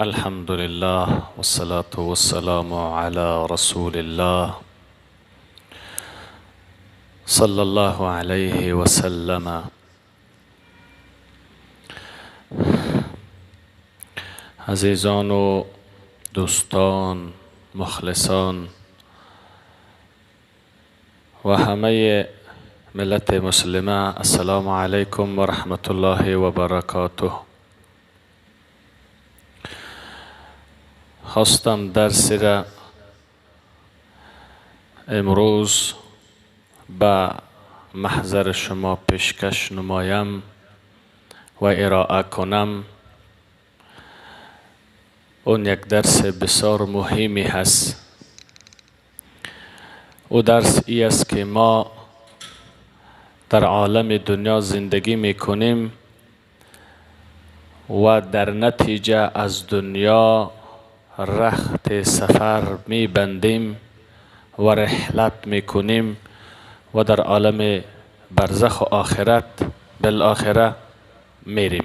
الحمد لله والصلاة والسلام على رسول الله صلى الله عليه وسلم. عزیزان و دوستان، مخلصان و همه ملت مسلمه، السلام علیکم و رحمت الله و برکاته. خواستم درسی را امروز به محضر شما پیشکش نمایم و ارائه کنم. اون یک درس بسیار مهمی هست. او درس ای است که ما در عالم دنیا زندگی میکنیم و در نتیجه از دنیا رخت سفر میبندیم و رحلت میکنیم و در عالم برزخ و آخرت بالآخره میریم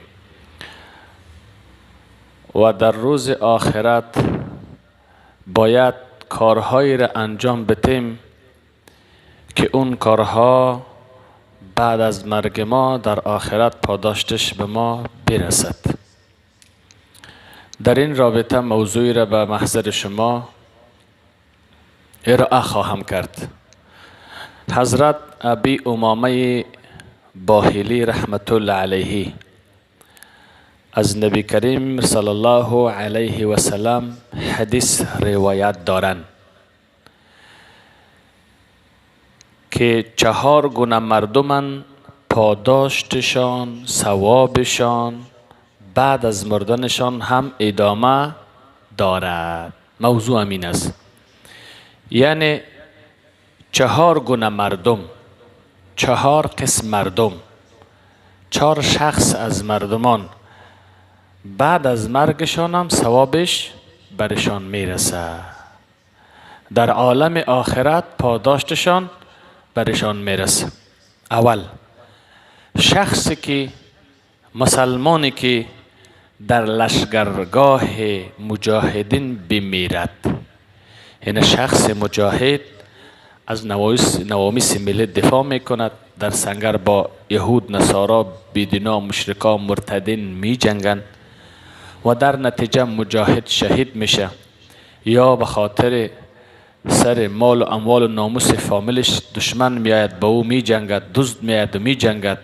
و در روز آخرت باید کارهایی را انجام بدیم که اون کارها بعد از مرگ ما در آخرت پاداشتش به ما برسد. در این رابطه موضوعی را به محضر شما ارائه خواهم کرد. حضرت ابی امامه باهلی رحمت الله علیه از نبی کریم صلی الله علیه و سلم حدیث روایت دارند که چهار گونه مردمن پاداشتشان، ثوابشان بعد از مردنشان هم ادامه دارد. موضوع همین است. یعنی چهار گونه مردم، چهار قسم مردم، چهار شخص از مردمان بعد از مرگشان هم ثوابش برشان میرسه. در عالم آخرت پاداشتشان برشان میرسه. اول، شخصی که مسلمانی که در لشکرگاه مجاهدین بمیرد، یعنی شخص مجاهد از نوامیس ملی دفاع میکند، در سنگر با یهود، نصارا، بیدینا، مشرکا، مرتدین میجنگند و در نتیجه مجاهد شهید میشه، یا به خاطر سر مال و اموال و ناموس فامیلش دشمن میآید با او میجنگد، دزد میآید و میجنگد.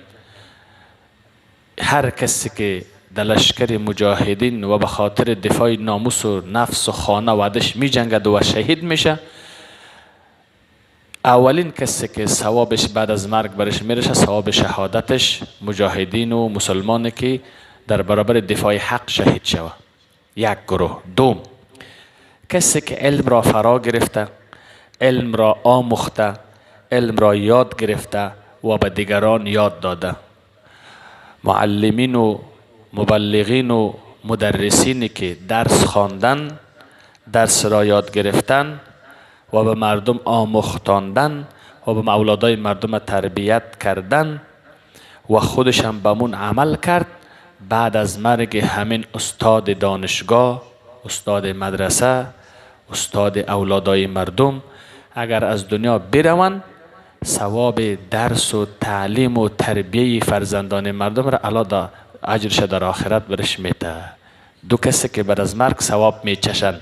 هر کسی که در لشکر مجاهدین و به خاطر دفاع ناموس و نفس و خانه وعدش میجنگد و شهید میشه، اولین کسی که ثوابش بعد از مرگ برش میرسه، ثواب شهادتش مجاهدین و مسلمانی که در برابر دفاع حق شهید شوه. یک گروه. دوم، کسی که علم را فرا گرفته، علم را آموخته، علم را یاد گرفته و به دیگران یاد داده. معلمین و مبلغین و مدرسینی که درس خواندن، درس را یاد گرفتن و به مردم آموختاندن و به اولادای مردم تربیت کردن و خودش هم به عمل کرد، بعد از مرگ همین استاد دانشگاه، استاد مدرسه، استاد اولادای مردم اگر از دنیا بروند، ثواب درس و تعلیم و تربیه فرزندان مردم را الله اجرش در آخرت برش میده. دو کسی که بعد از مرگ ثواب میچشن،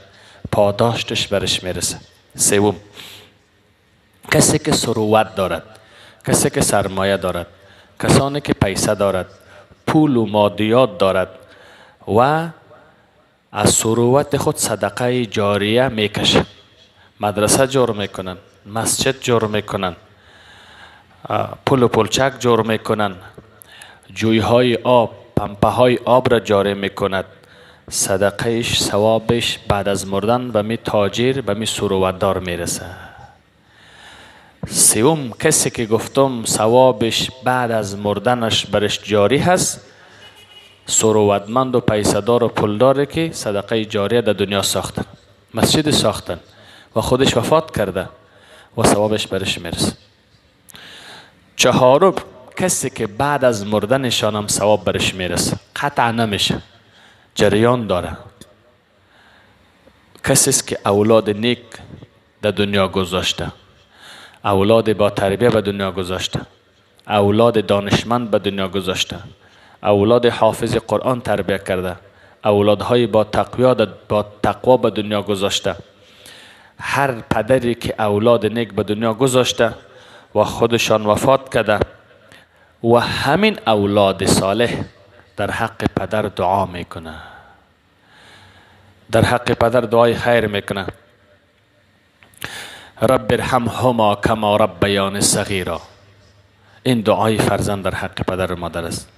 پاداشتش برش میرسه. سوم، کسی که ثروت دارد، کسی که سرمایه دارد، کسانی که پیسه دارد، پول و مادیات دارد و از ثروت خود صدقه جاریه میکشه، مدرسه جور میکنن، مسجد جور میکنن، پل و پلچک جور میکنن، جویهای آب، پمپه های آب را جاری میکند، صدقهش ثوابش بعد از مردن به می تاجر، به می ثروتدار میرسه. سوم، کسی که گفتم ثوابش بعد از مردنش برش جاری هست، ثروتمند و پیسه‌دار و پولداره که صدقه جاریه در دنیا ساختن، مسجد ساختن و خودش وفات کرده و ثوابش برش میرسه. چهارم، کسی که بعد از مردنشان هم ثواب برش میرسه، قطع نمیشه، جریان داره. کسی است که اولاد نیک در دنیا گذاشته، اولاد با تربیه به دنیا گذاشته، اولاد دانشمند به دنیا گذاشته، اولاد حافظ قرآن تربیه کرده، اولادهای با تقوا به دنیا گذاشته. هر پدری که اولاد نیک به دنیا گذاشته و خودشان وفات کرده و همین اولاد صالح در حق پدر دعا میکنه، در حق پدر دعای خیر میکنه. رب ارحمهما کما ربیانی صغیرا. این دعای فرزند در حق پدر و مادر است.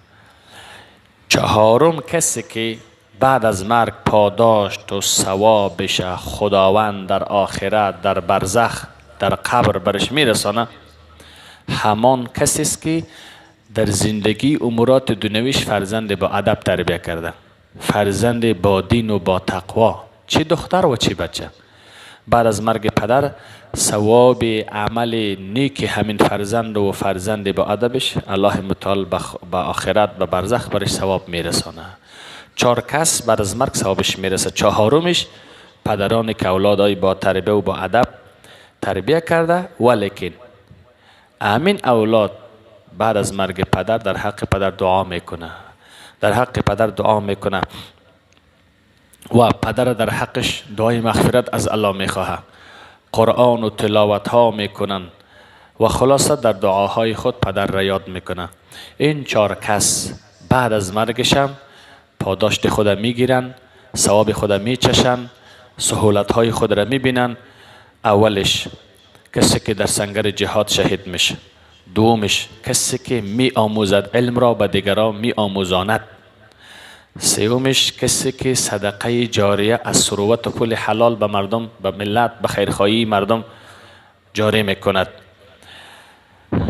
چهارم، کسی که بعد از مرگ پاداشت و ثوابش خداوند در آخرت، در برزخ، در قبر برش میرسانه، همان کسی است که در زندگی امورات دنیویش فرزند با ادب تربیه کرده، فرزند با دین و با تقوا، چه دختر و چه بچه. بعد از مرگ پدر ثواب عمل نیک همین فرزند و فرزند با ادبش الله متعال به آخرت، به برزخ برش ثواب میرسانه. چهار کس بعد از مرگ ثوابش میرسه. چهارمش پدران که اولادای با تربیه و با ادب تربیه کرده، ولیکن همین اولاد بعد از مرگ پدر در حق پدر دعا میکنه، در حق پدر دعا میکنه و پدر در حقش دعای مغفرت از الله میخواهه، قرآن و تلاوت ها میکنن و خلاصه در دعاهای خود پدر را یاد میکنه. این چهار کس بعد از مرگشم پاداشت خود میگیرن، ثواب خود میچشن، سهولت های خود را میبینن. اولش کسی که در سنگر جهاد شهید میشه، دومش کسی که می آموزد علم را به دیگران می آموزاند، سومش کسی که صدقه جاریه از ثروت و پول حلال به مردم، به ملت، به خیرخواهی مردم جاری میکند،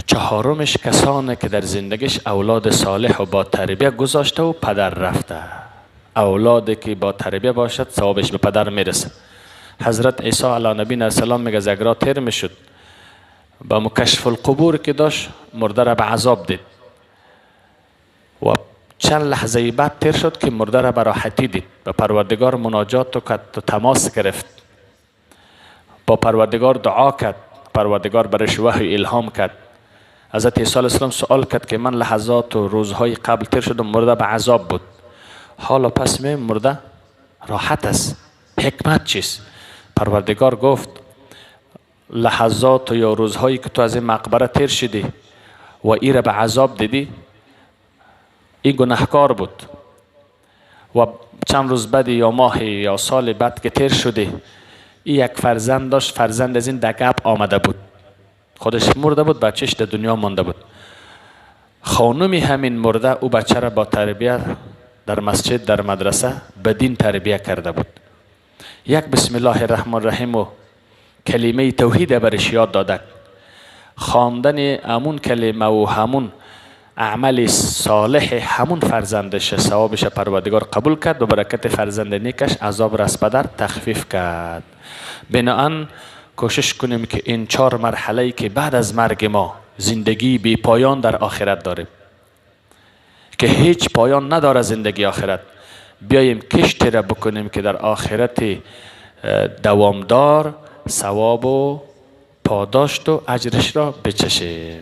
چهارمش کسانی که در زندگیش اولاد صالح و با تربیه گذاشته و پدر رفته. اولاد که با تربیه باشد ثوابش به پدر میرسه. حضرت عیسی علی نبینا السلام میگه زگرا تیر میشد، با مکشف القبور که داشت مرده را به عذاب دید و چند لحظه بعد تیر شد که مرده را به راحتی دید. به پروردگار مناجات و تماس گرفت، با پروردگار دعا کرد، پروردگار برش وحی الهام کرد. حضرت عیسی علیه السلام سوال کرد که من لحظات و روزهای قبل تیر شدم مرده به عذاب بود، حالا پس می مرده راحت است، حکمت چیست؟ پروردگار گفت لحظات یا روزهایی که تو از این مقبره تیر شدی و ای را به عذاب دیدی، این گناهکار بود و چند روز بعد یا ماه یا سال بعد که تیر شدی، این یک فرزند داشت، فرزند از این دگب آمده بود، خودش مرده بود، بچهش در دنیا مانده بود. خانمی همین مرده او بچه را با تربیت در مسجد، در مدرسه به دین تربیه کرده بود. یک بسم الله الرحمن الرحیم و کلمه توحید برش یاد داده. خواندن همون کلمه و همون عمل صالح همون فرزندش ثوابش پروردگار قبول کرد و برکت فرزند نیکش عذاب را از پدر تخفیف کرد. بناهن کوشش کنیم که این چهار مرحله که بعد از مرگ ما زندگی بی پایان در آخرت داریم که هیچ پایان نداره زندگی آخرت، بیاییم کشتی را بکنیم که در آخرت دوامدار ثواب و پاداشت و اجرش را بچشیم.